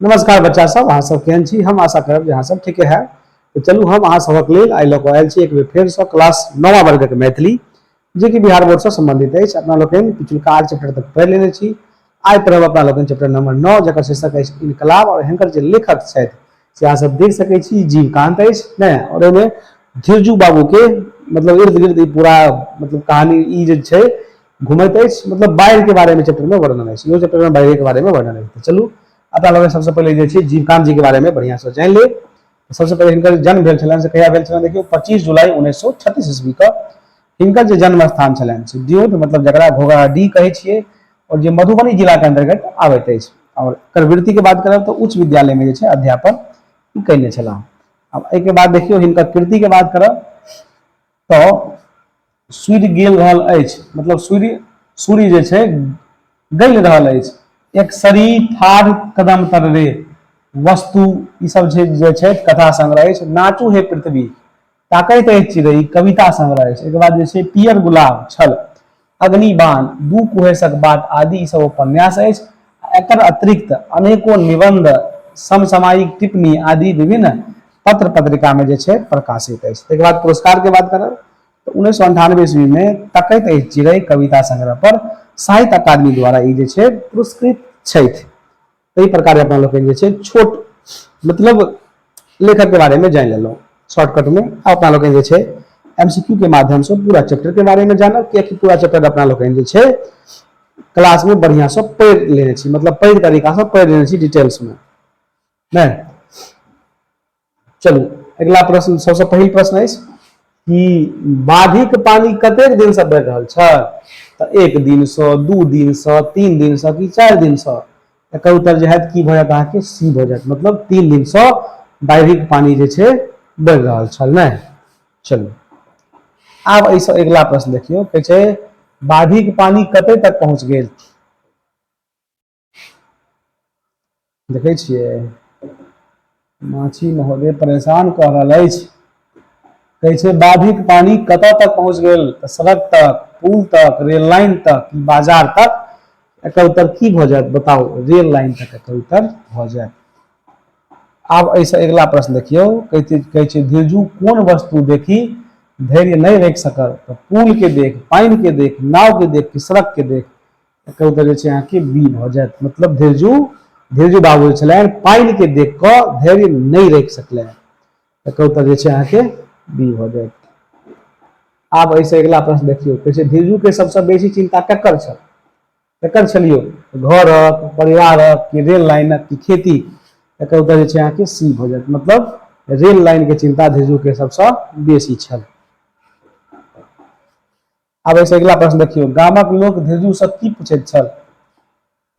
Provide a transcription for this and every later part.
नमस्कार बच्चा सब, अहाँ सब केहन छी? हम आशा करब जे अहाँ सब ठीके है। तऽ चलू, हम अहाँ सबक लेल आइ लऽ कऽ आयल छी एक बेर फेरसँ क्लास नौवा वर्गक मैथिली, जेकि बिहार बोर्डसँ सम्बन्धित अछि। अपना लोकनि पिछुलका 8 चैप्टर तक पढ़ि लेने छी। आइ पढ़ब अपना लोकनि चैप्टर नंबर 9, जकर शीर्षक अछि इनकलाब। आओर हिनकर जे लेखक छथि से अहाँ सब देख सकै छी, जीवकांत अछि ने। आओर एहिमे धीरजू बाबूके मतलब इर्द गिर्द ई पूरा मतलब कहानी ई जे छै घुमैत अछि, मतलब बाढ़िके बारेमे चैप्टरमे वर्णन अछि। इहो चैप्टरमे बाढ़िके बारेमे वर्णन अछि। तऽ चलू, अपना लोकनि सबसँ पहिले जे छै जीवकांत जी के बारेमे बढ़िआँसँ जानि लेब। सबसँ पहिले हिनकर जन्म भेल छलनि से कहिया भेल छलनि? देखियौ, 25 जुलाई 1936 ईस्वी के। हिनकर जे जन्म स्थान छलनि से दियोट, मतलब जकरा घोघराडीह कहै छियै और जे मधुबनी जिला के अंतर्गत आबैत अछि। और एकर वृत्ति के बात करब तऽ उच्च विद्यालय में जे छै अध्यापन कयने छलाह। आब एहिके बाद देखियौ, हिनकर कृति के बात करब तऽ सूर्य गेल रहल अछि, मतलब सूर्य सूर्य जे छै गलि रहल अछि, एक सरी ठाढ़ कदम तर रे, वस्तु, ई सब छै जे छै कथा संग्रह अछि। नाचू हे पृथ्वी, ताकैत अछि चिड़ै, कविता संग्रह अछि। एहिके बाद जे छै पियर गुलाब छल, अग्निबाण, दू कुहेसक बाट आदि, ई सब उपन्यास अछि। एकर अतिरिक्त अनेको निबंध, समसामयिक टिप्पणी आदि विभिन्न पत्र पत्रिका में जे छै प्रकाशित अछि। ताहिके बाद पुरस्कार के बात करब तऽ 1998 ईस्वी में तकैत अछि चिड़ै कविता संग्रह पर साहित्य अकादमी द्वारा ई जे छै पुरस्कृत छथि। ताहि प्रकार अपना लोकनि जे छै छोट मतलब लेखक के बारे में जानि लेलहुँ शॉर्टकट में। अपना लोकनि जे छै एमसीक्यू के माध्यम से पूरा चैप्टर के बारे में जानब, कियाकि पूरा चैप्टर अपना लोकनि जे छै क्लास में बढ़िया से पढ़ि लेने छी, मतलब पैघ तरीका से पढ़ि लेने छी डिटेल्स में नहि। चलू, अगिला प्रश्न। सबसँ पहिल प्रश्न अछि कि बाढ़िक पानि कतेक दिनसँ बढ़ि रहल छल? तऽ एक दिनसँ, 2 दिनसँ, 3 दिनसँ कि 4 दिनसँ? एकर उत्तर जे हैत की भऽ जायत अहाँके? सी भऽ जायत, मतलब 3 दिनसँ बाढ़िक पानि जे छै बढ़ि रहल छल नहि। चलू, आब एहिसँ अगिला प्रश्न देखियौ। कहै छै, बाढ़िक पानि कते तक पहुँच गेल? देखै छियै, माछी महोदय परेशान कऽ रहल अछि। कहै छै, बाढ़िक पानि कतऽ तक पहुँच गेल? तऽ सड़क तक, पुल तक, रेल लाइन तक कि बाजार तक? एकर उत्तर की भऽ जायत, बताउ? रेल लाइन तक एकर उत्तर भऽ जायत। आब एहिसँ अगिला प्रश्न देखियौ। कहै छै, धीरजू कोन वस्तु देखी धैर्य नहि राखि सकल? तऽ पुल के देख, पानि के देख, नाव के देख कि सड़क के देख? एकर उत्तर जे छै अहाँके बी भऽ जायत, मतलब धीरजू धीरजू बाबू जे छलनि पानि के देख कऽ धैर्य नहि राखि सकलनि। एकर उत्तर जे छै अहाँके बी भऽ जायत। आब एहिसँ अगिला प्रश्न देखियौ। कहै छै, धीरजू के सबसँ बेसी चिंता ककर छल? ककर छलियो? घरक, परिवारक कि रेल लाइनक कि खेती? एकर उत्तर जे छै अहाँके सी भऽ जायत, मतलब रेल लाइन के चिंता धीरजू के सबसँ बेसी छल। आब एहिसँ अगिला प्रश्न देखियौ। गामक लोक धीरजूसँ की पूछैत छल?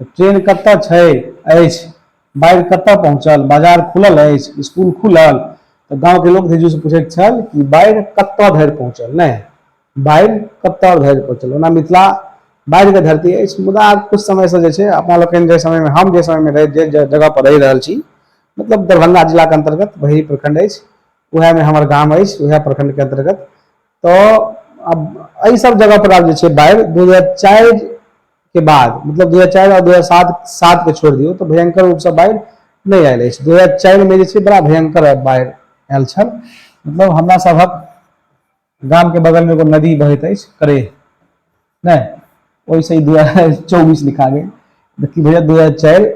ट्रेन कतऽ छै अछि, बाढ़ि कतऽ पहुँचल, बाजार खुलल अछि, स्कूल खुलल? तऽ गाँवके लोक धीरजूसँ पूछैत छल कि बाढ़ि कतऽ धरि पहुँचल नहि, बाढ़ि कतऽ धरि पहुँचल। ओना मिथिला बाढ़िके धरती अछि, मुदा आब कुछ समयसँ जे छै अपना लोकनि जे समयमे, हम जे समयमे रहि, जे जगह पर रहि रहल छी, मतलब दरभंगा जिलाके अन्तर्गत बहेरी प्रखंड अछि, उएहमे हमर गाम अछि, उएह प्रखंडके अन्तर्गत। तऽ आब एहि सब जगह पर आब जे छै बाढ़ि 2004 के बाद, मतलब 2004 और 2007, 7 के छोड़ि दियौ, तऽ भयंकर रूपसँ बाढ़ि नहि आयल अछि। 2004 मे जे छै बड़ा भयंकर बाढ़ि आयल छल। मतलब हमरा सभक गामके बगलमे एगो नदी बहैत अछि करेह नहि, ओहिसँ ई 2024 लिखा गेल तऽ की भैया 2004।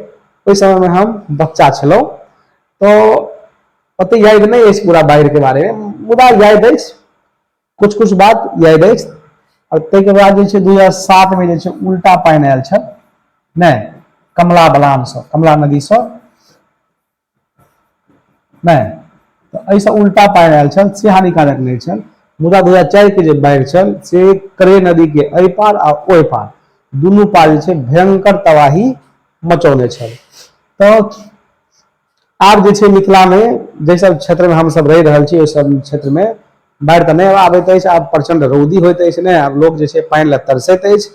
ओहि समयमे हम बच्चा छलहुँ, तऽ ओते याद नहि अछि पूरा बाढ़िके बारेमे, मुदा याद अछि, कुछ कुछ बात याद अछि। आओर ताहिके बाद जे छै 2007मे जे छै उल्टा पानि आयल छल नहि, कमला बलानसँ, कमला नदीसँ नहि, तऽ एहिसँ उल्टा पानि आयल छल, से हानिकारक नहि छल। मुदा 2004 के जे बाढ़ि छल से करे नदीके एहि पार आ ओहि पार दुनू पार जे छै भयंकर तबाही मचौने छल। तऽ आब जे छै मिथिलामे जाहि सब क्षेत्रमे हमसब रहि रहल छी, ओहि सब क्षेत्रमे बाढ़ि तऽ नहि आबैत अछि। आब प्रचण्ड रौदी होइत अछि नहि, आब लोक जे छै पानि लए तरसैत अछि,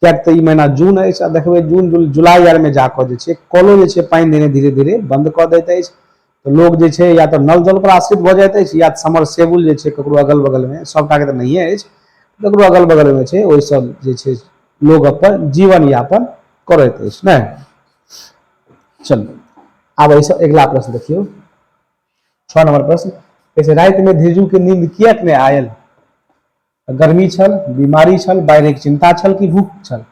किएक तऽ ई महीना जून अछि आ देखबै जून जुलाई आरमे जाकऽ जे छै कलो जे छै पानि देने धीरे धीरे बन्द कऽ दैत अछि। तऽ लोक जे छै या तऽ नल जल पर आश्रित भऽ जाइत अछि या समरसेबुल जे छै ककरो अगल बगलमे, सभटाके तऽ नहिए अछि, ककरो अगल बगलमे छै, ओहिसँ जे छै लोक अपन जीवन यापन करैत अछि नहि। चलू, आब एहिसँ अगिला प्रश्न देखियौ, 6 नंबर प्रश्न कहै छै रातिमे धीरजूके नींद किएक नहि आयल? गर्मी छल, बीमारी छल, बाढ़िक चिंता छल कि भूख छल?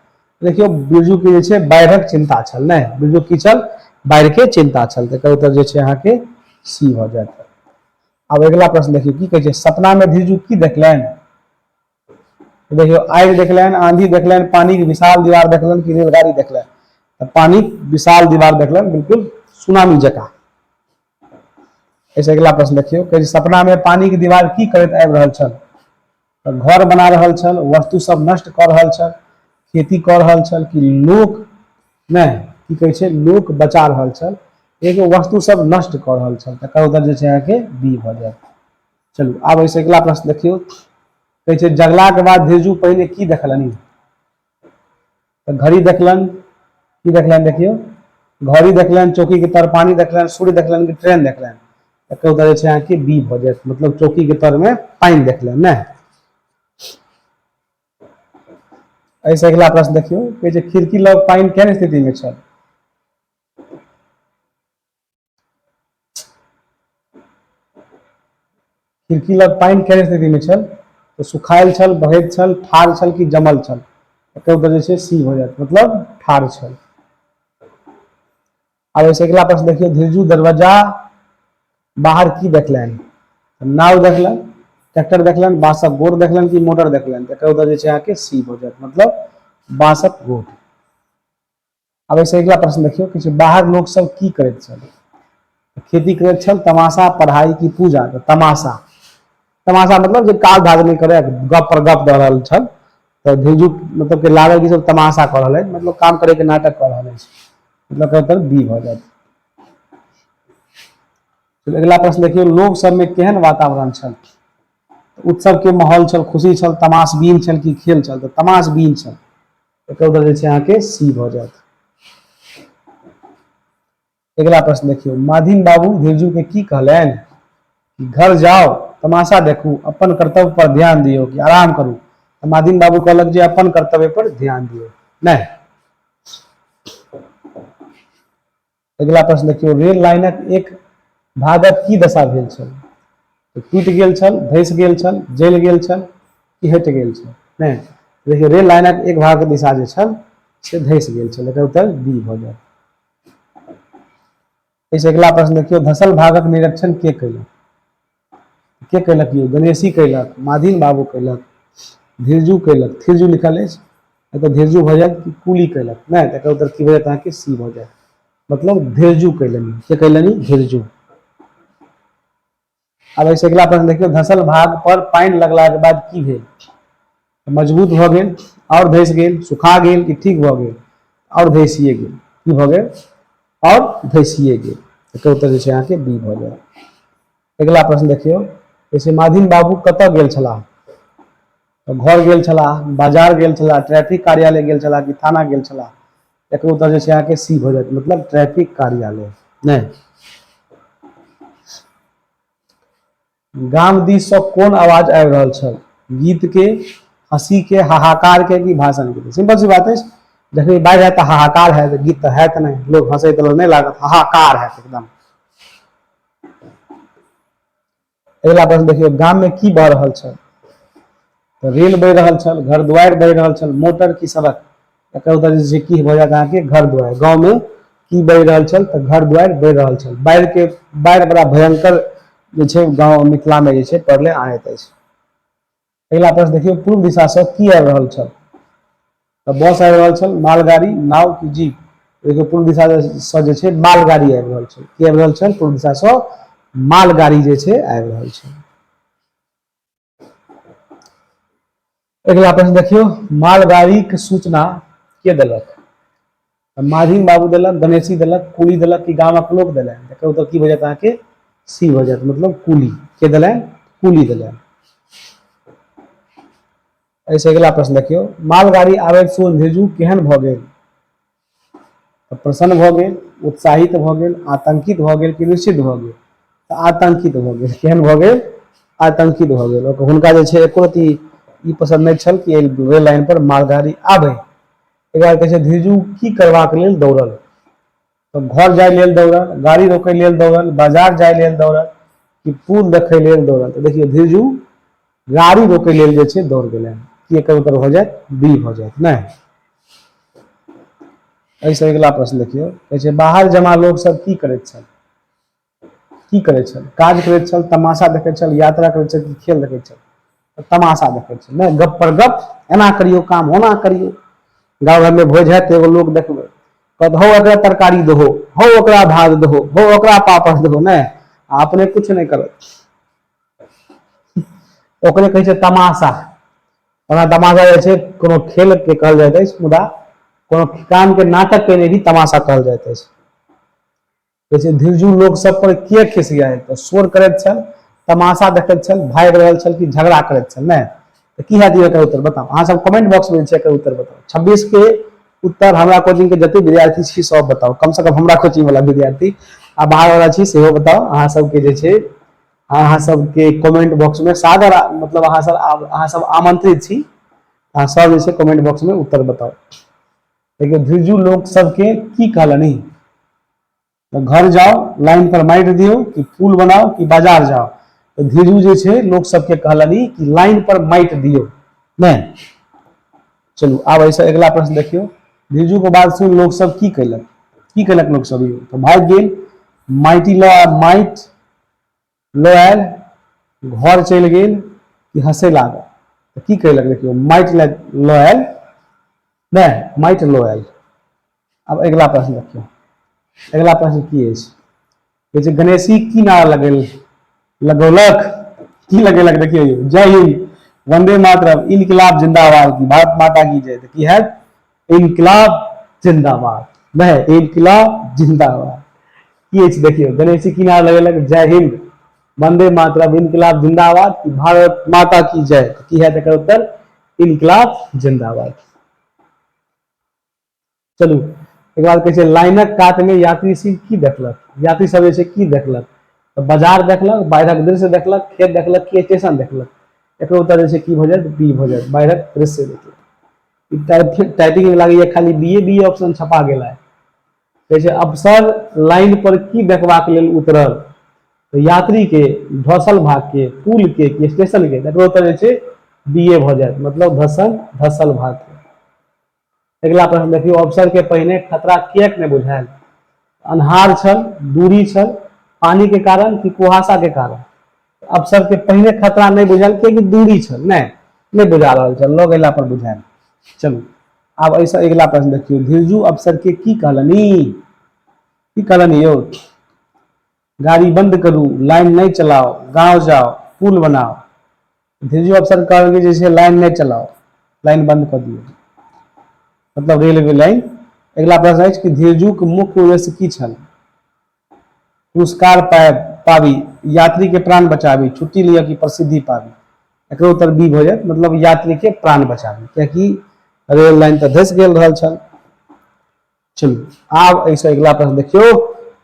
देखियौ बिरजू के जे छै बाढ़िक चिंता छल, नहि बिरजू की छल? बाढ़िके चिंता छल। तऽ एकर उत्तर जे छै अहाँके सी भऽ जायत। आब अगिला प्रश्न देखियौ की कहै छै, सपनामे धीरजू की देखलनि? देखियौ आगि देखलनि, आंधी देखलनि, पानी के विशाल दीवार देखलनि कि रेलगाड़ी देखलनि? तऽ पानी विशाल दीवार देखलनि, बिल्कुल सुनामी जकाँ। एहिसँ अगिला प्रश्न देखियौ, कहै छै सपना में पानी के दीवार की करैत आबि रहल छल? तऽ घर बना रहल छल, वस्तु सब नष्ट कऽ रहल छल, खेती कऽ रहल छल कि लोक नहि की कहै छै लोक बचा रहल छल? एगो वस्तु सब नष्ट कऽ रहल छल। तकर उत्तर जे छै अहाँके बी भऽ जायत। चलू आब एहिसँ अगिला प्रश्न देखियौ, कहै छै जगलाके बाद धीरजू पहिने की देखलनि? तऽ घड़ी देखलनि, की देखलनि? देखियौ घड़ी देखलनि, चौकी के तर पानी देखलनि, सूर्य देखलनि कि ट्रेन देखलनि? एकर उत्तर जे छै अहाँके बी भऽ जायत, मतलब चौकी के तर में पानि देखलनि। नहि एहिसँ अगिला प्रश्न देखियौ, कहै छै खिड़की लग पानि केहन स्थिति में छल? खिड़की लग पानि केहन स्थितिमे छल? तऽ सुखायल छल, बहैत छल, ठाढ़ छल कि जमल छल? एकर उत्तर जे छै सी भऽ जायत, मतलब ठाढ़ छल। आब एहिसँ अगिला प्रश्न देखियौ, धीरजू दरवाजा बाहर की देखलनि? नाव देखलनि, ट्रैक्टर देखलनि, बाँसक गोट देखलनि कि मोटर देखलनि? एकर उत्तर जे छै अहाँके सी भऽ जायत, मतलब बाँसक गोट। आब एहिसँ अगिला प्रश्न देखियौ, कि बाहर लोक सब की करैत छल? खेती करैत छल, तमाशा, पढ़ाई की पूजा? तऽ तमाशा, तमाशा मतलब जे काज धाज नहि करे, गप पर गप दऽ रहल छल। तऽ धीरजू मतलब कि लागल कि सब तमाशा कऽ रहल अछि, मतलब काम करे के नाटक कऽ रहल अछि, मतलब एकर बी भऽ जायत। अगिला प्रश्न देखियौ, लोक सबमे केहन वातावरण छल? उत्सव के माहौल छल, खुशी छल, तमाशबीन छल कि खेल छल? तऽ तमाशबीन छल। एकर उत्तर जे छै अहाँके सी भऽ जायत। अगिला प्रश्न देखियौ, माधिन बाबू धीरजू के की कहलनि? कि घर जाओ, तमाशा देखू, अपन कर्तव्य पर ध्यान दियौ कि आराम करू? तऽ माधिन बाबू कहलक जे अपन कर्तव्य पर ध्यान दियौ। नहि अगिला प्रश्न देखियौ, रेल लाइनक एक भागक की दशा भेल छल? टूटि गेल छल, धसि गेल छल, जलि गेल छल कि हटि गेल छल? नहि देखियौ रेल लाइनक एक भागक दिशा जे छल से धसि गेल छल। एकर उत्तर बी भऽ जायत। एहिसँ अगिला प्रश्न देखियौ, धसल भागक निरीक्षण के कयलक? के कयलक यौ? गणेशी कयलक, माधिन बाबू कयलक, धीरजू कयलक, धीरजू लिखल अछि एतऽ धीरजू भऽ जायत कि कुली कयलक? नहि, तऽ एकर उत्तर की भऽ जायत अहाँके? सी भऽ जायत, मतलब धीरजू कयलनि। के कयलनि? धीरजू। आब एहिसँ अगिला प्रश्न देखियौ, धसल भाग पर पानि लगलाके बाद की भेल? मजबूत भऽ गेल, आओर धसि गेल, सुखा गेल कि ठीक भऽ गेल? आओर धसिए गेल। की भऽ गेल? आओर धसिए गेल। एकर उत्तर जे छै अहाँके बी भऽ जायत। अगिला प्रश्न देखियौ, जैसे माधिन बाबू कतऽ गेल छलाह? तऽ घर गेल छलाह, बाजार गेल छलाह, ट्रैफिक कार्यालय गेल छलाह कि थाना गेल छलाह? एकर उत्तर जे छै अहाँके सी भऽ जायत, मतलब ट्रैफिक कार्यालय। नहि गाम दिस सँ कोन आवाज आबि रहल छल? गीत के, हंसी के, हाहाकार के कि भाषण के? सिंपल सी बात अछि, जखन बाढ़ि आयत तऽ हाहाकार हैत, गीत तऽ हैत नहि, लोक हंसैत नहि लागत, हाहाकार हैत एकदम। अगिला प्रश्न देखियौ, गाम में की भऽ रहल छल? तऽ रेल बहि रहल छल, घर दुआरि बहि रहल छल, मोटर की सड़क? एकर उत्तर जे छै की भऽ जायत अहाँके? घर दुआरि। गाँव में की बहि रहल छल? तऽ घर दुआरि बहि रहल छल। बाढ़ि के, बाढ़ि बड़ा भयंकर जे छै गाँव मिथिला में जे छै प्रलय आनैत अछि। अगिला प्रश्न देखियौ, पूर्व दिशा से की आबि रहल छल? तऽ बस आबि रहल छल, मालगाड़ी, नाव की जीप? देखियौ पूर्व दिशा से जे छै मालगाड़ी आबि रहल छल। की आबि रहल छल? पूर्व दिशा से मालगाड़ी जे छै आबि रहल छल। अगिला प्रश्न देखियौ, मालगाड़ीक सूचना के देलक? माधिन बाबू देलक, गणेशी देलक, कुली देलक कि गामक लोक देलनि? एकर उत्तर की भऽ जायत अहाँके? सी भऽ जायत, मतलब कुली। के देलनि? कुली देलनि। एहिसँ अगिला प्रश्न देखियौ, मालगाड़ी आबैत सुन धीरजू केहन भऽ गेल? तऽ प्रसन्न भऽ गेल, उत्साहित भऽ गेल, आतंकित भऽ गेल कि निश्चित भऽ गेल? तऽ आतंकित भऽ गेल। केहन भऽ गेल? आतंकित भऽ गेल। हुनका जे छै एको रत्ती ई पसन्द नहि छल कि रेल लाइन पर मालगाड़ी आबै। एक बार कहै छै धीरजू की करबाक लेल दौड़ल? तऽ घर जाय लेल दौड़ल, गाड़ी रोकै लेल दौड़ल, बाजार जाय लेल दौड़ल कि पुल देखै लेल दौड़ल? तऽ देखियौ, धीरजू गाड़ी रोकै लेल जे छै दौड़ गेलै। की एकर उत्तर भऽ जायत? बी भऽ जायत। नहि, एहिसँ अगिला प्रश्न देखियौ। कहै छै, बाहर जमा लोक सब की करैत छल? की करैत छल? काज करैत छल, तमाशा देखैत छल, यात्रा करैत छल कि खेल देखैत छल? तऽ तमाशा देखैत छल। नहि, गप पर गप, एना करियौ काम, ओना करियौ। गाँव घरमे भोज हैत तऽ एगो लोक देखबै, कहत, हौ एकरा तरकारी दहो, हौ ओकरा भात दहो, हौ ओकरा पापड़ दहो। नहि, आ अपने किछु नहि करत। ओकरे कहै छै तमाशा। ओना तमाशा जे छै कोनो खेल के कहल जाइत अछि, मुदा कोनो काम के नाटक केने भी तमाशा कहल जाइत अछि। कहै छै, धीरजू लोक सब पर किए खिसियाए? तऽ शोर करैत छल, तमाशा देखैत छल, भागि रहल छल कि झगड़ा करैत छल? नहि, तऽ की हैत एकर उत्तर बताउ। अहाँ सब कमेंट बॉक्स में जे छै एकर उत्तर बताउ। 26 के उत्तर हमरा कोचिंग के जते विद्यार्थी छी सब बताउ, कम से कम हमरा कोचिंग वाला विद्यार्थी, आ बाहर वाला छी सेहो बताउ। अहाँ सबके जे छै, अहाँ सबके कमेंट बॉक्स में सादर, मतलब अहाँ सब आमंत्रित छी। अहाँ सब जे छै कमेंट बॉक्स में उत्तर बताउ। देखियौ, धीरजू लोक सबके की कहलनि? तऽ घर जाउ, लाइन पर मारि दियौ कि पुल बनाउ कि बाजार जाउ? तऽ धीरू जे छै लोक सबके कहलनि कि लाइन पर माटि दियौ। नहि, चलू, आब एहिसँ अगिला प्रश्न देखियौ। धीरजू के बात सुनि लोक सब की कयलक? की कयलक लोक सब यौ? तऽ भागि गेल, माटि लऽ माटि लऽ आयल, घर चलि गेल कि हँसै लागल? तऽ की कयलक? देखियौ, माटि लऽ आयल। नहि, माटि लऽ आयल। आब अगिला प्रश्न देखियौ। अगिला प्रश्न की अछि? कहै छै, गणेशी की नारा लगेल लगौलक? की लगेलक? देखियौ, जय हिंद, वंदे मातरम, इनकलाब जिंदाबाद की भारत माता की जय? तऽ की हैत? इनकलाब जिंदाबाद। नहि, इनकलाब जिंदाबाद। की अछि? देखियौ, गणेशी की नारा लगेलक? जय हिंद, वंदे मातरम, इनकलाब जिंदाबाद की भारत माता की जय? की हैत एकर उत्तर? इनकलाब जिंदाबाद। चलू, एक बाद कहै छै, लाइनक कातमे यात्री सब की देखलक? यात्री सब जे छै की देखलक? तऽ बाजार देखलक, बाढ़िक दृश्य देखलक, खेत देखलक कि स्टेशन देखलक? एकर उत्तर जे छै की भऽ जायत? बी भऽ जायत, बाढ़िक दृश्य देखलक। ई टाइपिंग मे लागैए खाली बी ए बी ऑप्शन छपा गेल है। कहै छै, अफसर लाइन पर की देखबाक लेल उतरल? तऽ यात्री के, धसल भाग के, पुल के कि स्टेशन के? तकर उत्तर जे छै बी ए भऽ जायत, मतलब धसल भाग के। अगिला प्रश्न देखियौ। अफसर के पहिने खतरा किएक नहि बुझायल? अन्हार छल, दूरी छल, पानी के कारण कि कुहासा के कारण? अफसर के पहिने खतरा नहि बुझायल कियाकि दूरी छल, नहि नहि बुझा रहल छल, लग अयला पर बुझायल। चलू, आब एहिसँ अगिला प्रश्न देखियौ। धीरजू अफसर के की कहलनि? की कहलनि यौ? गाड़ी बंद करू, लाइन नहि चलाओ, गाँव जाओ, पुल बनाओ। धीरजू अफसर कहलकै जे छै लाइन नहि चलाओ, लाइन बंद कऽ दियौ, मतलब रेलवे लाइन। अगिला प्रश्न अछि कि धीरजूक मुख्य उद्देश्य की छल? पुरस्कार पाबी, यात्री के प्राण बचाबी, छुट्टी लिअ कि प्रसिद्धि पाबी? एकर उत्तर बी भऽ जायत, मतलब यात्री के प्राण बचाबी, कियाकि रेल लाइन तऽ धसि गेल रहल छल। चलू, आब एहिसँ अगिला प्रश्न देखियौ।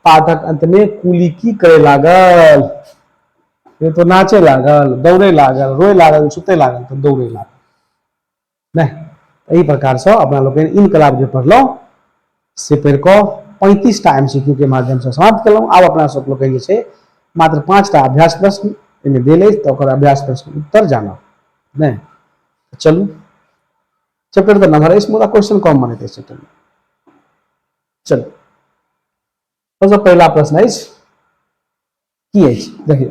पाठक अंतमे कुली की करे लागल? ये तो नाचे लागल, दौड़े लागल, रोए लागल, सुते लागल? तऽ दौड़े लागल। नहि, एहि प्रकारसँ अपना लोकनि इनकलाब जे पढ़लहुँ से पढ़ि कऽ 35टा एम सी क्यू के माध्यमसँ समाप्त केलहुँ। आब अपना सब लोकनि जे छै मात्र 5टा अभ्यास प्रश्न एहिमे देल अछि, तऽ ओकर अभ्यास प्रश्न उत्तर जानब। नहि, चलू, चैप्टर तऽ नम्हर अछि, मुदा क्वेश्चन कम बनैत अछि चैप्टरमे। चलू, सबसँ पहिला प्रश्न अछि, की अछि? देखियौ,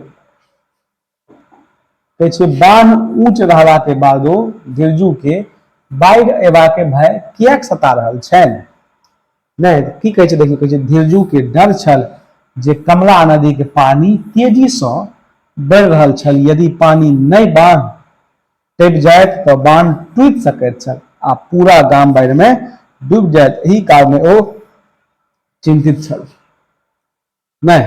कहै छै, बान्ह ऊंच रहला के बादो गिरजू के बाढ़ि अयबा के भय किएक सता रहल छनि? नहि, की कहै छै? देखियौ, कहै छै, धीरजू के डर छल जे कमला नदी के पानी तेजी सँ बढ़ि रहल छल। यदि पानी नहि बान्ह टपि जायत तऽ बान्ह टूटि सकैत छल आ पूरा गाम बाढ़िमे डूबि जायत। एहि कारणे ओ चिन्तित छल। नहि,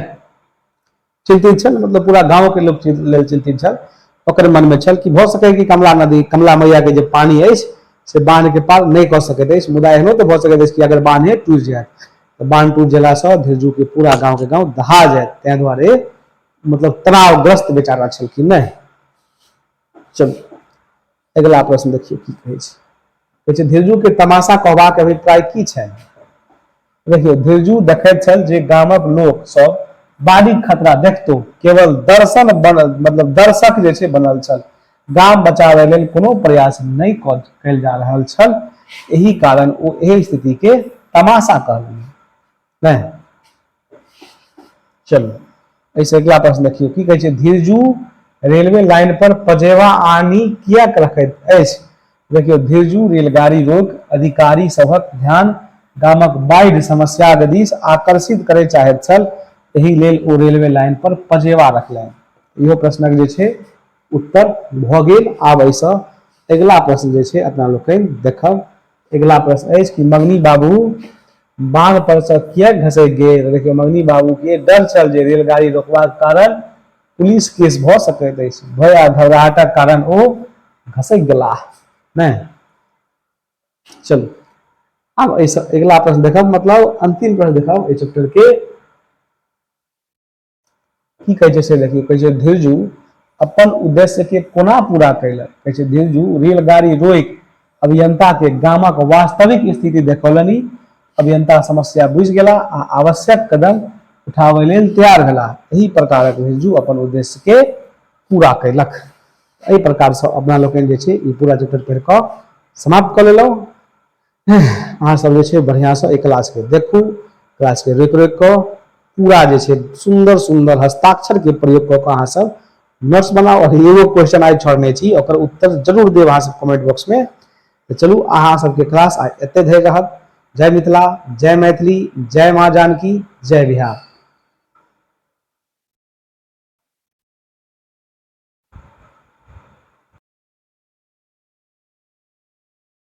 चिन्तित छल मतलब पूरा गाँव के लोक लेल चिन्तित छल। ओकर मनमे छल कि भऽ सकै कि कमला नदी, कमला मैया के जे पानी अछि से बान्ह के पार नहि कऽ सकैत अछि, मुदा एहनो तऽ भऽ सकैत अछि कि अगर बान्हे टूटि जायत तऽ बान्ह टूटि गेलासँ धीरजू के पूरा गाँव के गाँव दहा जायत। ताहि दुआरे मतलब तनावग्रस्त बेचारा छलखिन। नहि, चलू, अगिला प्रश्न देखियौ, की कहै छै। कहै छै, धीरजू के तमाशा कहबाक अभिप्राय की छनि? देखियौ, धीरजू देखैत छल जे गामक लोक सब बाढ़िक खतरा देखतो केवल दर्शन बनल, मतलब दर्शक जे छै बनल छल। गाम बचाबै लेल कोनो प्रयास नहि कयल जा रहल छल। एहि कारण ओ एहि स्थिति के तमाशा कहलनि। नहि, चलू, एहिसँ अगिला प्रश्न देखियौ की कहै छै। धीरजू रेलवे लाइन पर पजेबा आनि किएक रखैत अछि? देखियौ, धीरजू रेलगाड़ी रोक अधिकारी सभक ध्यान गामक बाढ़ि समस्याक दिस आकर्षित करय चाहैत छल। एहि लेल ओ रेलवे लाइन पर पजेबा रखलनि। इहो प्रश्नक जे छै उत्तर भऽ गेल। आब एहिसँ अगिला प्रश्न जे छै अपना लोकनि देखब। अगिला प्रश्न अछि कि मगनी बाबू बांध पर से किएक घसकि गेल? देखियौ, मगनी बाबू के डर छल जे रेलगाड़ी रोकबाक कारण पुलिस केस भऽ सकैत अछि। भय आ घबराहटक कारण ओ घसकि गेलाह। नहि, चलू, आब एहिसँ अगिला प्रश्न देखब, मतलब अंतिम प्रश्न देखब एहि चैप्टर के। की कहै छै से देखियौ। कहै छै, धीरजू अपन उद्देश्य के कोना पूरा कयलक? कहै छै, धीरजू रेलगाड़ी रोकि अभियंता के गामक वास्तविक स्थिति देखौलनि। अभियंता समस्या बुझि गेला आ आवश्यक कदम उठाबै लेल तैयार भेला। एहि प्रकारक धीरजू अपन उद्देश्य के पूरा कयलक। एहि प्रकारसँ अपना लोकनि जे छै ई पूरा चैप्टर पढ़ि कऽ समाप्त कऽ लेलहुँ। अहाँ सब जे छै बढ़िआँसँ एहि क्लासके देखू, क्लासके रोकि रोकि कऽ पूरा जे छै सुन्दर सुन्दर हस्ताक्षरके प्रयोग कऽ कऽ अहाँ सब नोट्स बनाउ। आओर एगो क्वेश्चन आइ छोड़ने छी, ओकर उत्तर जरूर देब अहाँ सब कमेंट बॉक्समे। तऽ चलू, अहाँ सबके क्लास आइ एते धरि रहत। जय मिथिला, जय मैथिली, जय माँ जानकी, जय बिहार।